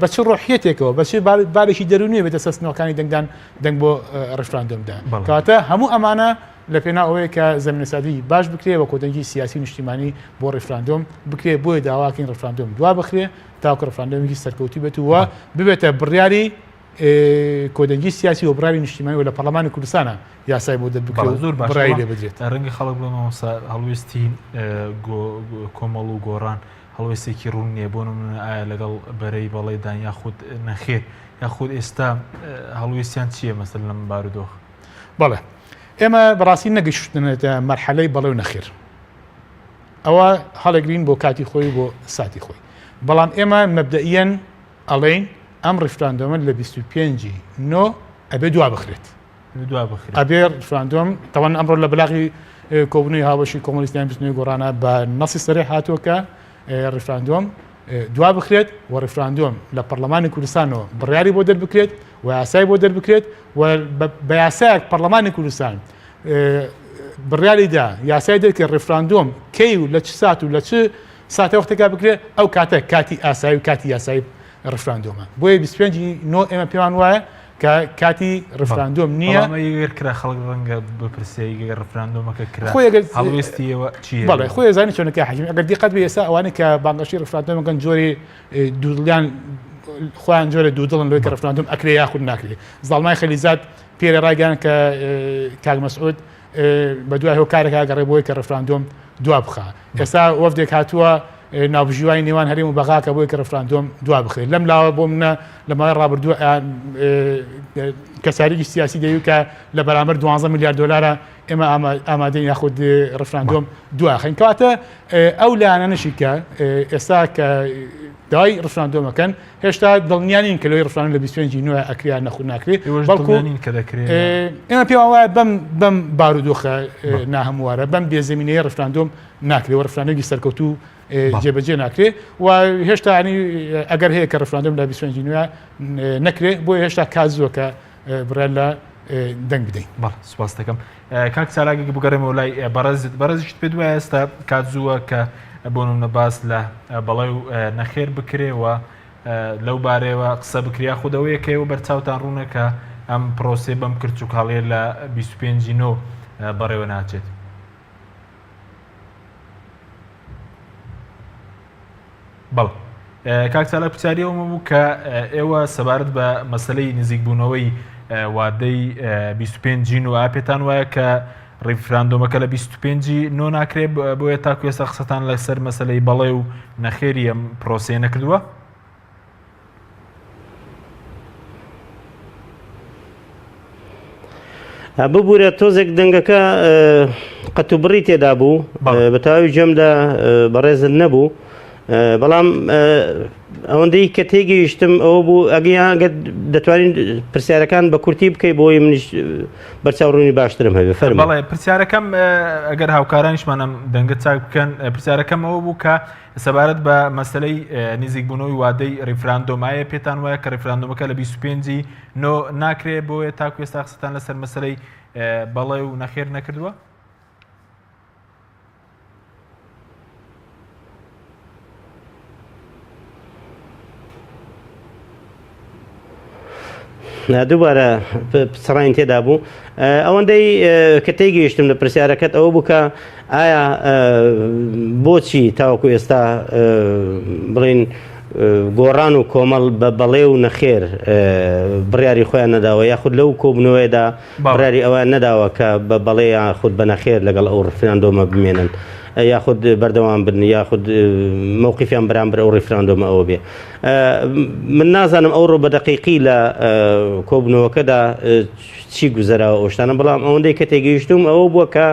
بە چ ڕۆحیەتێکەوە بە چ بارێکی دەرونیە بێتە سەرسنەوەکانی دەنگدان دەنگ بۆ ڕفراندۆمدا کەواتە هەموو ئەمانە لە پێنا ئەوەیە کە زەمینەسازی باش بکرێ و کۆدەنگی سیاسی و نیشتیمانی بۆ ڕفراندۆم بکرێ بۆیە داواکەین ڕفراندۆم دوا بخرێ تاکو ڕفراندۆمێکی سەرکەوتوو بێت و ببێتە بڕیاری کۆدەنگی سیاسی و بڕیاری نیشتیمانی و لە پەرلەمانی کوردستانە یاسای بۆ دەربکرێ و زۆر باشە بڕیاری بەڵام لێ بدرێت. ڕەنگە خەڵک بڵێ مامۆستا هەڵوێستی کۆمەڵ و گۆڕان هەڵوێستێکی ڕوون نییە بۆ نمونە ئایا لەگەڵ بەرەی بەڵێدان یاخود نەخێر یاخود ئێستا هەڵوێستیان چییە مەسەل لەم بارودۆخ؟ بەڵێ ئێمە بەڕاستی نەگەیشتنەتە مەرحەلەی بەڵێ و نەخێر ئەوە هەڵێگرین بۆ کاتی خۆی و بۆ ساتی خۆی بەڵام ئێمە مەبدەئیەن ئەڵێین ئەم ڕیفراندۆمە لە 25 ی نۆ ئەبێ دوا بخرێت. ئەبێ ڕیفراندۆم تەوان ئەمڕۆ لە بلاغی کۆبوونەوەی هاوبەشی کۆمەڵی ئیسلامی بزوتنەوەی گۆڕانە بە نەسی سەرێ هاتووە کە ڕیفراندۆم دوا بخرێت و ڕیفراندۆم لە پەرلەمانی کوردستانەوە بڕیاری بۆ دەربکرێت و یاسای بۆ دەربکرێت و بە یاسایەک پەرلەمانی کوردستان بڕیاری دا یاسای دەرکرد ڕیفراندۆم کەی و لە چ سات و لە چ ساتەوەختێکا بکرێت ئەو کاتە کاتی ئاسایی و کاتی یاسایی ڕیفراندۆمە بۆیە 25 نۆ ئێمە پێمان وایە کە کاتی ڕفراندۆم نییە. بەڵام ئەگەر کرا خەڵک ڕەنگە بپرسێ ئەگەر ڕفراندۆمەکە کرا خۆی ئەگەر هەڵوێستی ئێوە چییە؟ بەڵێ خۆی ئەزانی چۆنە کاک حەکیم ئەگەر دیقەت بێ ئێستا ئەوانەی کە بانگەشەی ڕفراندۆم ئەکەن جۆرێ دوودڵیان خۆیان جۆرە دوودڵن لەوەی کە ڕفراندۆم ئەکرێ یاخود ناکرێ زاڵمای خەلیزاد پێرێ ڕایگەیاند کە کاک مەسعود بەدوای هۆکارێکا گەڕێ بۆی کە ڕفراندۆم دوا بخا ئێستا وەفدێک هاتووە ناوبژیوانی نێوان هەرێم و بەغا کە بۆی کە ڕفراندۆم دوا بخرێت لەم لاوە بۆ منە لە ماوەی ڕابردوو کەسارێکی سیاسی دەوی کە لە بەرامبەر 12 میلیارد دلارە ئێمە ئامادەین یاخود ڕفراندۆم دواخین کەواتە ئەو لایەنانەشی کە ئێستا کە داوای ڕفراندۆمەکەن هێشتا دڵنیا نین کە لەوەی ڕفراندۆم لە 25 نوێ ئەکرێ نەخود ناکرێ ئێوەش بەڵکو دڵنیا نین کە دەکرێ ئێمە پێمان وایە بەم بەم بارودۆخە ناهەموارە بەم بێزەمینەیە ڕفراندۆم ناکرێ و ڕفراندۆمی سەرکەوتوو جێبەجێ ناکرێ و هێشتا ینی ئەگەر هەیە کە ڕفراندۆم لە 25 نوێ نەکرێ بۆیە هێشتا کات زووە کە بڕیار لە دەنگ بدەین. بەڵێ سوپاس دەکەم کاک چالاک بگەڕێمەوە لای بەڕێزت بەڕێزیشت پێت وایە ئێستا کات زووە کە بۆ نمونە باس لە بەڵێ و نەخێر بکرێ و لەو بارەیەوە قسە بکرێ یاخود ئەوەیە کە ئێوە بەرچاوتان ڕوونە کە ئەم پرۆسەیە بەم کرچ و کاڵیە لە 25 نۆ بەڕێوە ناچێت؟ بەڵێ کاک چالاک پرسیاری ئەومە بوو کە ئێوە سەبارەت بە مەسلەی نزیکبوونەوەی وادەی 25 نۆ ئا پێتان وایە کە ڕیفراندۆمەکە لە 25 نۆ ناکرێ بۆیە تاکو ئێستا قسەتان لەسەر مەسلەی بەڵێ و نەخێری ئەم پرۆسەیە نەکردووە؟ ببوورە تۆزێک دەنگەکە قەتوبڕی تێدا بوو بە تەواوی گوێم لە بەڕێزت نەبوو بەڵام ئەوەندەی کە تێگەیشتم ئەوە بوو ئەگەیان ئەگەر دەتوانین پرسیارەکان بە کورتی بکەی بۆی منیش بەرچاوڕوونی باشترم هەبێ فەرموو. بەڵێ پرسیارەکەم ئەگەر هاوکارانیشمان ئەم دەنگە چاک بکەن پرسیارەکەم ئەوە بوو کە سەبارەت بە مەسەلەی نزیکبوونەوەی وادەی ڕیفراندۆم، ئایا پێتان وایە کە ڕیفراندۆمەکە لە 25 ی نۆ ناکرێ بۆیە تاکو ئێستا قسەتان لەسەر مەسەلەی بەڵێ و نەخێر نەکردووە؟ دووبارە پچڕین تێدا بوو ئەوەندەی کە تێگەیشتم لە پرسیارەکەت ئەوە بوو کە ئایا بۆچی تاوەکو ئێستا بڵین گۆڕان و کۆمەڵ بە بەڵێ و نەخێر بڕیاری خۆیان نەداوە یاخود لەو کۆبنەوەیەدا بڕیاری ئەویان نەداوە کە بە بەڵێ یاخود بە نەخێر لەگەڵ ئەو ڕفراندۆمە بمێنن یاخود بەردەوام بن یاخود مووقفیان بەرامبەر ئەو ڕیفراندۆمە ئەوە بێ من نازانم ئەوڕۆ بە دەقیقی لە کۆبنەوەکەدا چی گوزەراوە ئەو شتانە بەڵام ئەوەندەی کە تێگەیشتوم ئەوە بووە کە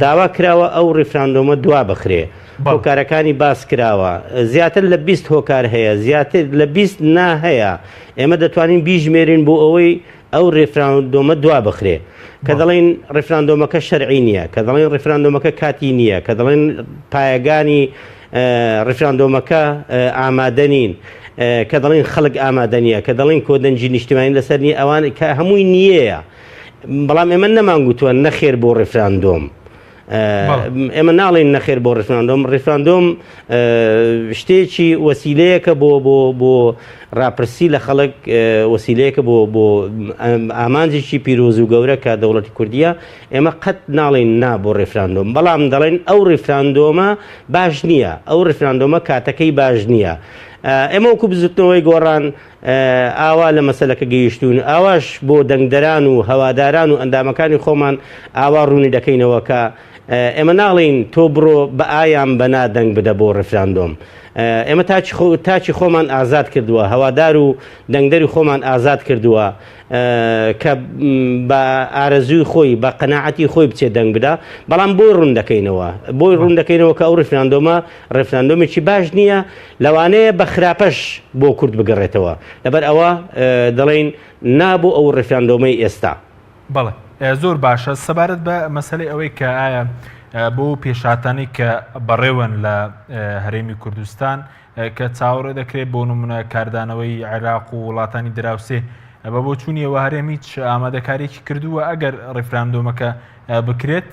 داوا کراوە ئەو ڕیفراندۆمە دوا بخرێ هۆکارەکانی باس کراوە زیاتر لە 20 هۆکار هەیە زیاتر لە 20 نا هەیە ئێمە دەتوانین بیژمێرین بۆ ئەوەی ئەو ڕێفراندۆمە دوا بخرێ کە دەڵێن ڕێفراندۆمەکە شەرعی نییە کە دەڵێن ڕێفراندۆمەکە کاتی نییە کە دەڵێن پایەگانی ڕیفراندۆمەکە ئامادە نین، کە دەڵێن خەڵک ئامادە نییە، کە دەڵێن کۆدەنگی نیشتیمانی لەسەر نییە، ئەوان کە هەمووی نییەیە. بەڵام ئێمە نەمانگوتووە نەخێر بۆ ڕیفراندۆم. ئێمە ناڵێن نەخێر بۆ ڕیفراندۆم، ڕیفراندۆم شتێکی وەسیلەیەکە بۆ بۆ بۆ ڕاپرسی لە خەڵک وەسیلەیەکە بۆ بۆ ئامانجێکی پیرۆز و گەورە کە دەوڵەتی کوردیە. ئێمە قەت ناڵێین نا بۆ ڕیفراندۆم، بەڵام دەڵێین ئەو ڕیفراندۆمە باش نییە، ئەو ڕیفراندۆمە کاتەکەی باش نییە. ئێمە وەکو بزوتنەوەی گۆڕان ئاوا لە مەسەلەکە گەیشتوون، ئاواش بۆ دەنگدەران و هەواداران و ئەندامەکانی خۆمان ئاوا ڕوونی دەکەینەوە کە ئێمە ناڵێین تۆ بڕۆ بە ئا یان بە نا دەنگ بدە بۆ ڕیفراندۆم. ئێمە تاکی خۆمان ئازاد کردووە، هەوادار و دەنگدەری خۆمان ئازاد کردووە. کە بە ئارەزووی خۆی بە قەناعەتی خۆی بچێت دەنگ بدا بەڵام بۆی ڕوون دەکەینەوە بۆی ڕوون دەکەینەوە کە ئەو ڕیفراندۆمە ڕیفراندۆمێکی باش نییە لەوانەیە بە خراپەش بۆ کورد بگەڕێتەوە لەبەر ئەوە دەڵێین نا بۆ ئەو ڕیفراندۆمەی ئێستا. بەڵێ زۆر باشە سەبارەت بە مەسەلەی ئەوەی کە ئایا بۆ پێشهاتانەی کە بەڕێوەن لە هەرێمی کوردستان کە چاوەڕێ دەکرێت بۆ نمونە کاردانەوەی عێراق و وڵاتانی دراوسێ بە بۆچوونی ئێوە هەرێم هیچ ئامادەکاریەکی کردووە ئەگەر ڕیفراندۆمەکە بکرێت؟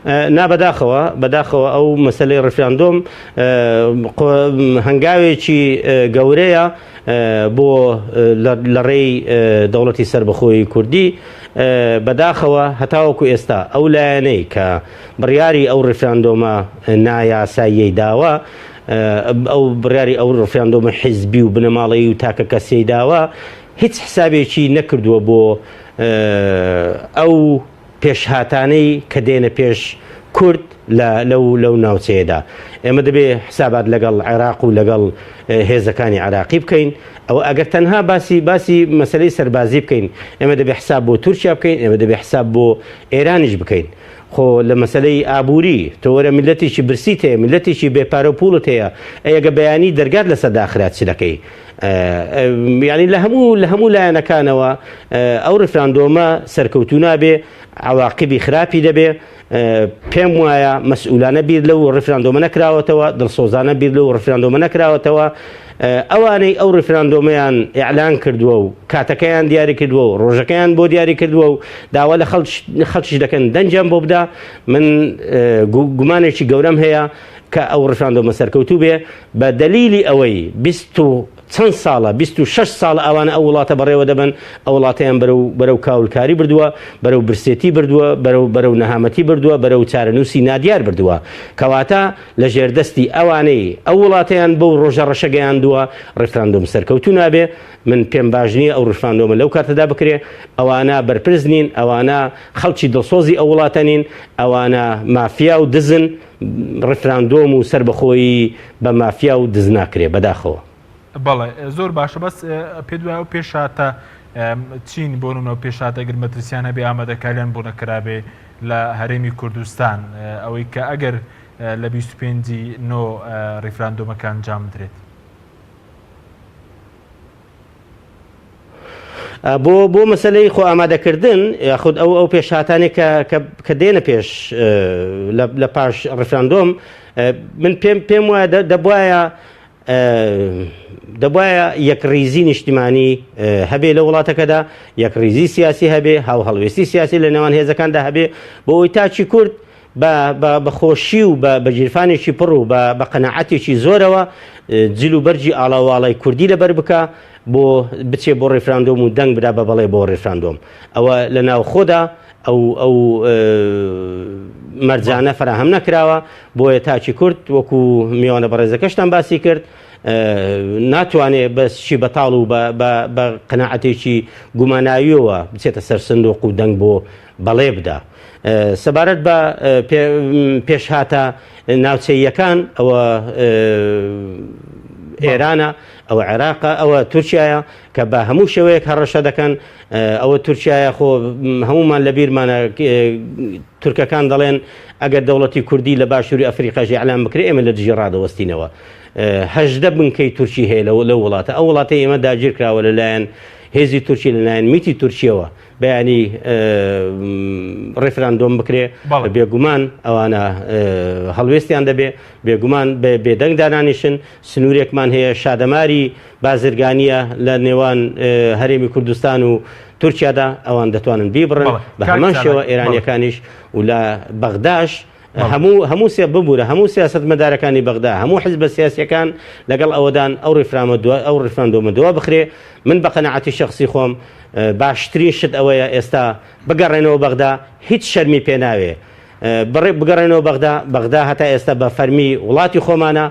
نا بەداخەوە بەداخەوە ئەو مەسەلەی ڕیفراندۆم هەنگاوێکی گەورەیە بۆ لە ڕێی دەوڵەتی سەربەخۆی کوردی بەداخەوە هەتاوەکو ئێستا ئەو لایەنەی کە بڕیاری ئەو ڕیفراندۆمە نایاساییەی داوە ئەو بڕیاری ئەو ڕفراندۆمە حیزبی و بنەماڵەیی و تاکە کەسیەی داوە هیچ حسابێکی نەکردووە بۆ ئەو پێشهاتانەی کە دێنە پێش کورد لە لەو لەو ناوچەیەدا ئێمە دەبێ حسابات لەگەڵ عێراق و لەگەڵ هێزەکانی عێراقی بکەین ئەوە ئەگەر تەنها باسی باسی مەسلەی سەربازی بکەین ئێمە دەبێ حساب بۆ تورکیا بکەین ئێمە دەبێ حساب بۆ ئێرانیش بکەین خۆ لە مەسەلەی ئابووری تۆ وەرە میللەتێکی برسیت هەیە میللەتێکی بێ پارە و پووڵت هەیە ئەی ئەگە بەیانی دەرگات لەسەر داخرا چ دەکەی یعنی لە هەموو لە هەموو لایەنەکانەوە ئەو ڕیفراندۆمە سەرکەوتوو نابێ عەواقیبی خراپی دەبێ پێم وایە مەسئولانە بیر لەو ڕیفراندۆمە نەکراوەتەوە دڵسۆزانە بیر لەو ڕیفراندۆمە نەکراوەتەوە ئەوانەی ئەو ڕیفراندۆمەیان ئیعلان کردووە و کاتەکەیان دیاری کردووە و ڕۆژەکەیان بۆ دیاری کردووە و داوا لە خەڵکیش دەکەن دەنگیان بۆ بدا من گومانێکی گەورەم هەیە کە ئەو ڕیفراندۆمە سەرکەوتوو بێ بە دەلیلی ئەوەی 20 و چەند ساڵە 26 ساڵ ئەوانە ئەو وڵاتە بەڕێوە دەبەن ئەو وڵاتەیان بەرەو بەرەو کاولکاری بردووە بەرەو برسێتی بردووە بەرەو بەرەو نەهامەتی بردووە بەرەو چارەنووسی نادیار بردووە کەواتە لە ژێر دەستی ئەوانەی ئەو وڵاتەیان بەو ڕۆژە ڕەشە گەیاندووە ڕیفراندۆم سەرکەوتوو نابێ، من پێم باش نییە ئەو ڕیفراندۆمە لەو کاتەدا بکرێ، ئەوانە بەرپرس نین، ئەوانە خەڵکی دڵسۆزی ئەو وڵاتە نین، ئەوانە مافیا و دزن، ڕیفراندۆم و سەربەخۆیی بە مافیا و دز ناکرێ، بەداخەوە. بەڵێ زۆر باشە بەس پێت وایە ئەو پێشهاتە چین بۆ نمونە ئەو پێشهاتە گەر مەترسیان هەبێ ئامادەکاریان بۆ نەکرابێ لە هەرێمی کوردستان ئەوەی کە ئەگەر لە 25 ی نۆ ڕیفراندۆمەکە ئەنجام بدرێت. بۆ بۆ مەسلەی خۆ ئامادەکردن یاخود ئەو ئەو پێشهاتانێک کە کە دێنە پێش لە پاش ڕیفراندۆم من پێم پێم وایە دەبواە دەبواە یەکڕیزی نیشتیمانی هەبێ لە وڵاتەکەدا یەکڕیزی سیاسی هەبێ هاو هەڵوێستی سیاسی لە نێوان هێزەکاندا هەبێ بۆ ئەوی تاکی کورد بە خۆشی و بە گیرفانێکی پڕ و بە قەناعەتێکی زۆرەوە جل و بەرگی ئاڵاواڵای کوردی لەبەر بکا بۆ بچێ بۆ ڕیفراندۆم و دەنگ بدا بە بەڵێ بۆ ڕیفراندۆم ئەوە لە ناوخۆدا ئەو ئەو مەرجانە فراهەم نەکراوە بۆیە تاکی کورد وەکو میوانە بەڕێزەکەشتان باسی کرد ناتوانێ بە سکی بەتاڵ و بە قەناعەتێکی گوماناویەوە بچێتە سەر سندوق و دەنگ بۆ بەڵێ بدا. سەبارەت بە پێشهاتە ناوچەییەکان ئەوە ئێرانە ئەوە عێراقە ئەوە تورکایە کە بە هەموو شێوەیەک هەڕەشە دەکەن ئەوە تورکایە خۆ هەمومان لە بیرمانە تورکەکان دەڵێن ئەگەر دەوڵەتی کوردی لە باشووری ئەفریقاش ئیعلان بکرێ ئێمە لە دژی ڕادەوەستینەوە هەژدە بنکەی تورکی هەیە لەو وڵاتە ئەو وڵاتەی ئێمە داگیرکراوە لەلایەن هێزی تورکی لەلایەن میتی تورکیەوە بەیانی ڕیفراندۆم بکرێ بێگومان ئەوانە هەڵوێستیان دەبێ بێگومان بێدەنگ دانانیشن سنوورێکمان هەیە شادەماری بازرگانیە لە نێوان هەرێمی کوردستان و تورکیادا ئەوان دەتوانن بیبڕن بە هەمان شێوە ئێرانیەکانیش و لە بەغداش هەموو هەموو سێ ببورە هەموو سیاسەتمەدارەکانی بەغدا هەموو حزبە سیاسیەکان لەگەڵ ئەوەدان ئەو ڕیفرامە دوا ئەو ڕیفراندۆمە دوا بخرێ من بە قەناعەتی شەخسی خۆم باشترین شت ئەوەیە ئێستا بگەڕێنەوە بەغدا هیچ شەرمی پێ ناوێ بڕێ بگەڕێنەوە بەغدا بەغدا هەتا ئێستا بە فەرمی وڵاتی خۆمانە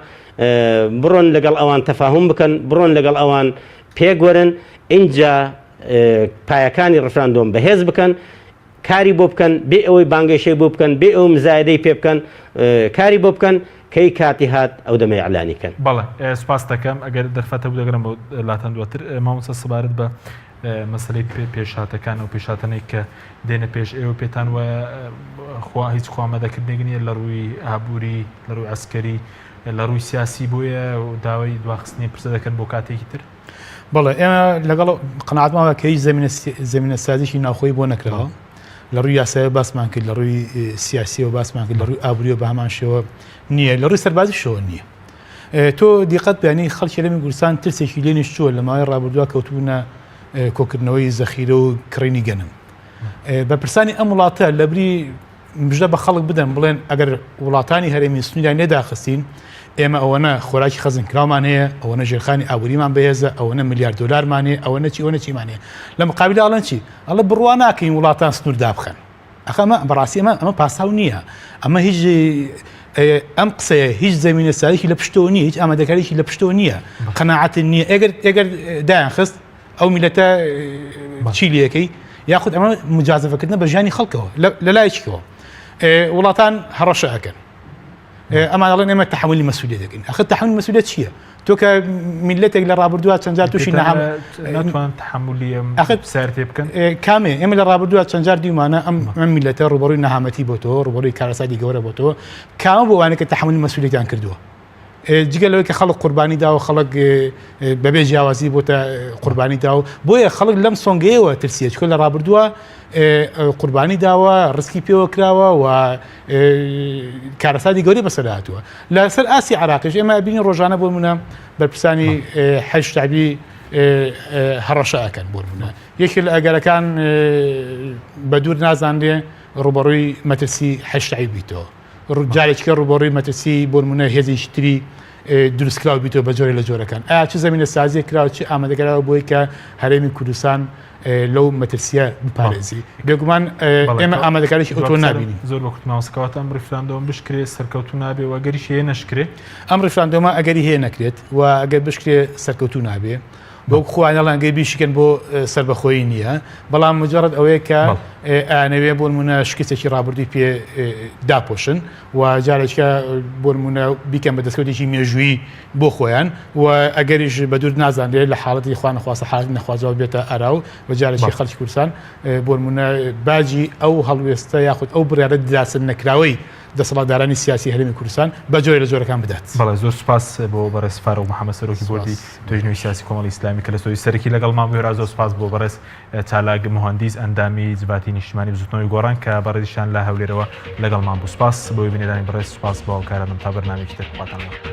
بڕۆن لەگەڵ ئەوان تەفاهم بکەن بڕۆن لەگەڵ ئەوان پێک وەرن ئینجا پایەکانی ڕفراندۆم بەهێز بکەن کاری بۆ بکەن بێ ئەوەی بانگێشەی بۆ بکەن بێ ئەو مزایدەی پێ بکەن کاری بۆ بکەن کەی کاتی هات ئەو دەمە ئیعلانی کەن. بەڵێ سوپاست دەکەم ئەگەر دەرفەت هەبوو دەگەرم بۆ لاتان دواتر مامۆستا سەبارەت بە مەسەلەی پێشهاتەکان و پێشهاتانەی کە دێنە پێش ئێوە پێتان وایە خوا هیچ خۆ ئامادەکردنێک نییە لە ڕووی ئابووری لە ڕووی عەسکەری لە ڕووی سیاسی بۆیە داوای دواخستنی پرسە دەکەن بۆ کاتێکی تر؟ بەڵێ ئێمە لەگەڵ قەناعەتمان وایە کە هیچ زەمینەسازیی ناوخۆیی بۆ نەکراوە لە ڕووی یاسایەوە باسمان کرد لە ڕووی سیاسیەوە باسمان کرد لە ڕووی ئابووریەوە بە هەمان شێوە نییە لە ڕووی سەربازیشەوە نییە تۆ دیقەت بیانی خەڵکی هەرێمی کوردستان ترسێکی لێ نیشتووە لە ماوەی ڕابردووە کەوتبوونە کۆکردنەوەی زەخیرە و کڕینی گەنم بەرپرسانی ئەم وڵاتە لەبری. مژدە بە خەڵک بدەن بڵێن ئەگەر وڵاتانی هەرێمی سنووریان لێداخستین ئێمە ئەوەنە خۆراکی خەزنکراومان هەیە ئەوەنە ژێرخانی ئابووریمان بەهێزە ئەوەنە ملیار دۆلارمان هەیە ئەوەنە چی ئەوەنە چیمان هەیە لە مقابل ئەڵێن چی ئەڵێ بڕوا ناکەین وڵاتان سنوور دابخەن ئەخە ئەمە بەڕاستی ئەمە ئەمە پاساو نییە ئەمە هیچ ئەم قسەیە هیچ زمینە ساریکی لە پشتەوە نییە هیچ ئامادەکاریی لە پشتەوە نییە قەناعەت نییە ئەگەر ئەگەر دایان خست ئەو میلەتە چی لەکەی یاخود ئەمە مجازفەکردنە بە ژیانی خەڵکەوە لە لایەکەوە وڵاتان هەڕەشە ئەکەن ئەمان ئەڵێن ئێمە تەحملی مەسوولێت دەکەین ئەخە تەحملی مەسوولێت چییە؟ تۆ کە میلەتێک لە ڕابردووە چەند جار تووشی نەهام ناتوان تەحملی ئەم ئەخە پرسیار پێ بکەن کامێ ئێمە لە ڕابردووە چەند جار دیومانە ئەم ئەم میلەتە ڕووبەڕووی نەهامەتی بۆتەوە ڕووبەڕووی کارەساتی گەورە بۆتەوە کامە بۆ ئەوانە کە تەحملی مەسوولێتیان کردووە جگە لەوەی کە خەڵک قوربانی داوە خەڵک بەبێ جیاوازی بۆتە قوربانی داوە بۆیە خەڵک لەم سۆنگەیەوە ترسیە چکە لە ڕابردووە قوربانی داوە ڕسکی پێوە کراوە و کارەساتی گەورەی بەسەر هاتووە لەسەر ئاستی عراقیش ئێمە بینی ڕۆژانە بۆ منە بەرپرسانی حەشد شەعبی هەڕەشە ئەکەن بۆ منە یەکێک لە ئەگەرەکان بە دوور نازانرێ ڕوبەڕووی مەترسی حەشد شەعبی بیتەوە جارێکیکە ڕوبەڕووی مەترسی بۆ نمونە هێزێکی تری دروستکراو بیتەوە بە جۆرە لە جۆرەکان ئایا چ زمینە سازیە کراوە چ ئامادەکراوە بۆی کە هەرێمی کوردستان لەو مەترسیە بپارێزی بێگومان ئێمە ئامادەکاریی ئەوتۆ نابینین. زۆر بە کورت مامۆستا کەواتە ئەم ڕیفراندۆم بشکرێ سەرکەوتوو نابێ و ئەگەریش هەیە نەشکرێ؟ ئەم ڕیفراندۆمە ئەگەری هەیە نەکرێت و ئەگەر بشکرێ سەرکەوتوو نابێ وەک خۆیان ئەڵێن ئەگەر بیشکێن بۆ سەربەخۆیی نییە بەڵام مجرد ئەوەیە کە ئەیانەوێ بۆ نمونە شکستێکی ڕابردووی پێ داپۆشن و جارێکە بۆ نمونە بیکەن بە دەستکەوتێکی مێژوویی بۆ خۆیان و ئەگەریش بە دوور نازانرێت لە حاڵەتی خوا نەخواستە حاڵەتی نەخوازراو بێتە ئاراو و جارێکی خەڵکی کوردستان بۆ نمونە باجی ئەو هەڵوێستە یاخود ئەو بڕیارە دراسە نەکراوەی دەسەڵاتدارانی سیاسی هەرێمی کوردستان بە جۆرێ لە جۆرەکان بدات. بەڵێ زۆر سوپاس بۆ بەڕێز فاروق محەمەد سەرۆکی بۆردی توێژینەوەی سیاسی کۆمەڵی ئیسلامی کە لە ستۆدیۆی سەرەکی لەگەڵمان بوو، هێرا زۆر سوپاس بۆ بەڕێز چالاک موهەندیس ئەندامی جڤاتی نیشتیمانی بزوتنەوەی گۆڕان کە بەڕێزیشیان لە هەولێرەوە لەگەڵمان بوو سوپاس بۆ بینەرانی بەڕێز سوپاس بۆ هاوکارانم تا بەرنامەیەکی تر خواتان لەگەڵ.